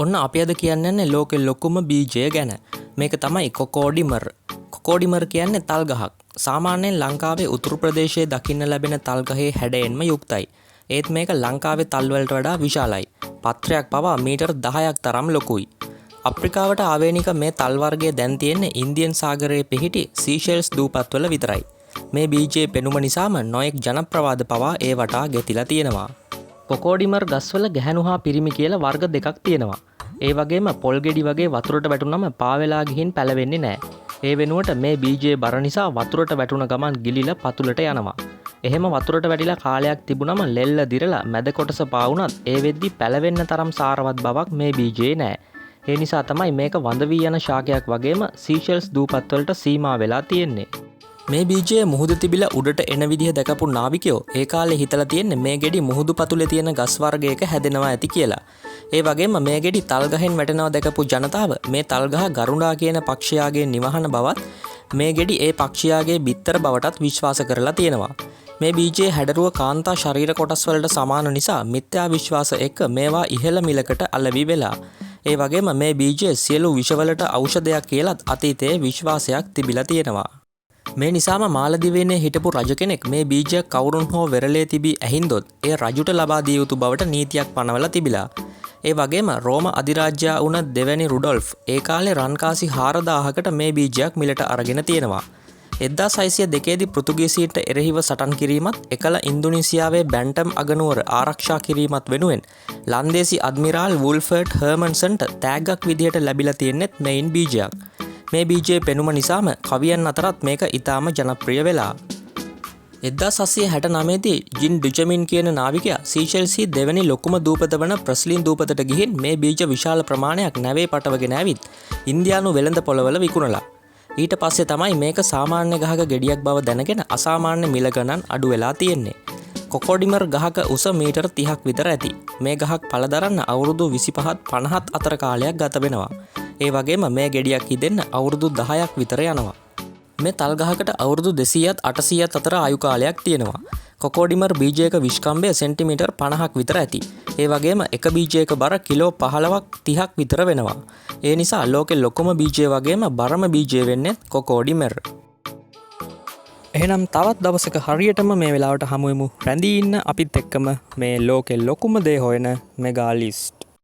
ඔන්න අපි අද කියන්න යන්නේ ලෝකෙ ලොකුම බීජය ගැන. මේක තමයි කොකෝඩිමර්. කොකෝඩිමර් කියන්නේ තල් ගහක්. සාමාන්‍යයෙන් ලංකාවේ උතුරු ප්‍රදේශයේ දකින්න ලැබෙන තල් ගහේ හැඩයෙන්ම යුක්තයි. ඒත් මේක ලංකාවේ තල් වලට වඩා විශාලයි. පත්‍රයක් පවා මීටර් 10ක් තරම් ලොකුයි. අප්‍රිකාවට ආවේනික මේ තල් වර්ගය දැන් තියෙන්නේ ඉන්දියන් සාගරයේ පිහිටි සීෂෙල්ස් දූපත්වල විතරයි. මේ බීජයේ පෙනුම නිසාම නොයෙක් ජනප්‍රවාද පවා ඒ වටා ගෙතිලා තියෙනවා. කොකෝඩිමර් ගස්වල ගැහැණු හා පිරිමි කියලා වර්ග දෙකක් තියෙනවා. ඒ වගේම පොල් ගෙඩි වගේ වතුරට වැටුනම පාවෙලා ගිහින් පැලවෙන්නේ නෑ. ඒ වෙනුවට මේ බීජයේ බර නිසා වතුරට වැටුණ ගමන් ගිලිලා පතුලට යනවා. එහෙම වතුරට වැටිලා කාලයක් තිබුණම ලෙල්ල දිරලා මැද කොටස පාවුනත් ඒ වෙද්දි පැලවෙන්න තරම් සාරවත් බවක් මේ බීජයේ නෑ. ඒ නිසා තමයි මේක වඳ වී යන ශාකයක් වගේම සීෂෙල්ස් දූපත්වලට සීමා වෙලා තියෙන්නේ. මේ බීජය මුහුද තිබිලා උඩට එන විදිහ දැකපු නාවිකයෝ ඒ කාලේ හිතලා තියෙන්නේ මේ ගෙඩි මුහුදු පතුලේ තියෙන ගස් වර්ගයක හැදෙනවා ඇති කියලා. ඒ වගේම මේ ගෙඩි තල් ගහෙන් වැටෙනවා දැකපු ජනතාව මේ තල් ගහ ගරුඩා කියන පක්ෂියාගේ නිවහන බවත් මේ ගෙඩි ඒ පක්ෂියාගේ බිත්තර බවටත් විශ්වාස කරලා තියෙනවා. මේ බීජයේ හැඩරුව කාන්තා ශරීර කොටස් වලට සමාන නිසා මිත්‍යා විශ්වාස එක්ක මේවා ඉහළ මිලකට අලෙවි වෙලා. ඒ වගේම මේ බීජය සියලු විෂවලට ඖෂධයක් කියලත් අතීතයේ විශ්වාසයක් තිබිලා තියෙනවා. මේ නිසාම මාලදිවයිනේ හිටපු රජ කෙනෙක් මේ බීජය කවුරුන් හෝ වෙරළේ තිබී ඇහින්දොත් එය රජුට ලබා දිය යුතු බවට නීතියක් පනවලා තිබිලා. ඒ වගේම රෝම අධිරාජ්‍යයා වුණ දෙවැනි රුඩොල්ෆ් ඒ කාලේ රන්කාසි 4000කට මේ බීජයක් මිලට අරගෙන තියෙනවා. 1602දී පෘතුගීසීන්ට එරෙහිව සටන් කිරීමත් එකල ඉන්දුනීසියාවේ බැන්ටම් අගනුවර ආරක්ෂා කිරීමත් වෙනුවෙන් ලන්දේසි අද්මිරාල් වුල්ෆර්ට් හර්මන්සන්ට තෑග්ගක් විදිහට ලැබිලා තියෙන්නෙත් මෙයින් බීජයක්. මේ බීජයේ පෙනුම නිසාම කවියන් අතරත් මේක ඉතාම ජනප්‍රිය වෙලා. 1769දී ජින් ඩුචමින් කියන නාවිකයා සීෂෙල්ස්හි දෙවැනි ලොකුම දූපත වන ප්‍රස්ලින් දූපතට ගිහින් මේ බීජ විශාල ප්‍රමාණයක් නැවේ පටවගෙන ඇවිත් ඉන්දියානු වෙළඳ පොළවල විකුණලා. ඊට පස්සේ තමයි මේක සාමාන්‍ය ගහක ගෙඩියක් බව දැනගෙන අසාමාන්‍ය මිල ගණන් අඩු වෙලා තියෙන්නේ. කොකෝඩිමර් ගහක උස මීටර් 30ක් විතර ඇති. මේ ගහක් පළදරන්න අවුරුදු 25ත් 50ත් අතර කාලයක් ගත වෙනවා. ඒ වගේම මේ ගෙඩියක් ඉදෙන්න අවුරුදු 10ක් විතර යනවා. මේ තල් ගහකට අවුරුදු 200ත් 800ත් අතර ආයු කාලයක් තියෙනවා. කොකෝඩිමර් බීජයක විෂ්කම්භය සෙන්ටිමීටර් 50ක් විතර ඇති. ඒ වගේම එක බීජයක බර කිලෝ 15ක් 30ක් විතර වෙනවා. ඒ නිසා ලෝකෙ ලොකුම බීජය වගේම බරම බීජය වෙන්නේ කොකෝඩිමර්. එහෙනම් තවත් දවසක හරියටම මේ වෙලාවට හමුවෙමු. රැඳී ඉන්න අපිත් එක්කම මේ ලෝකෙ ලොකුම දේ හොයන මෙගා ලිස්ට්.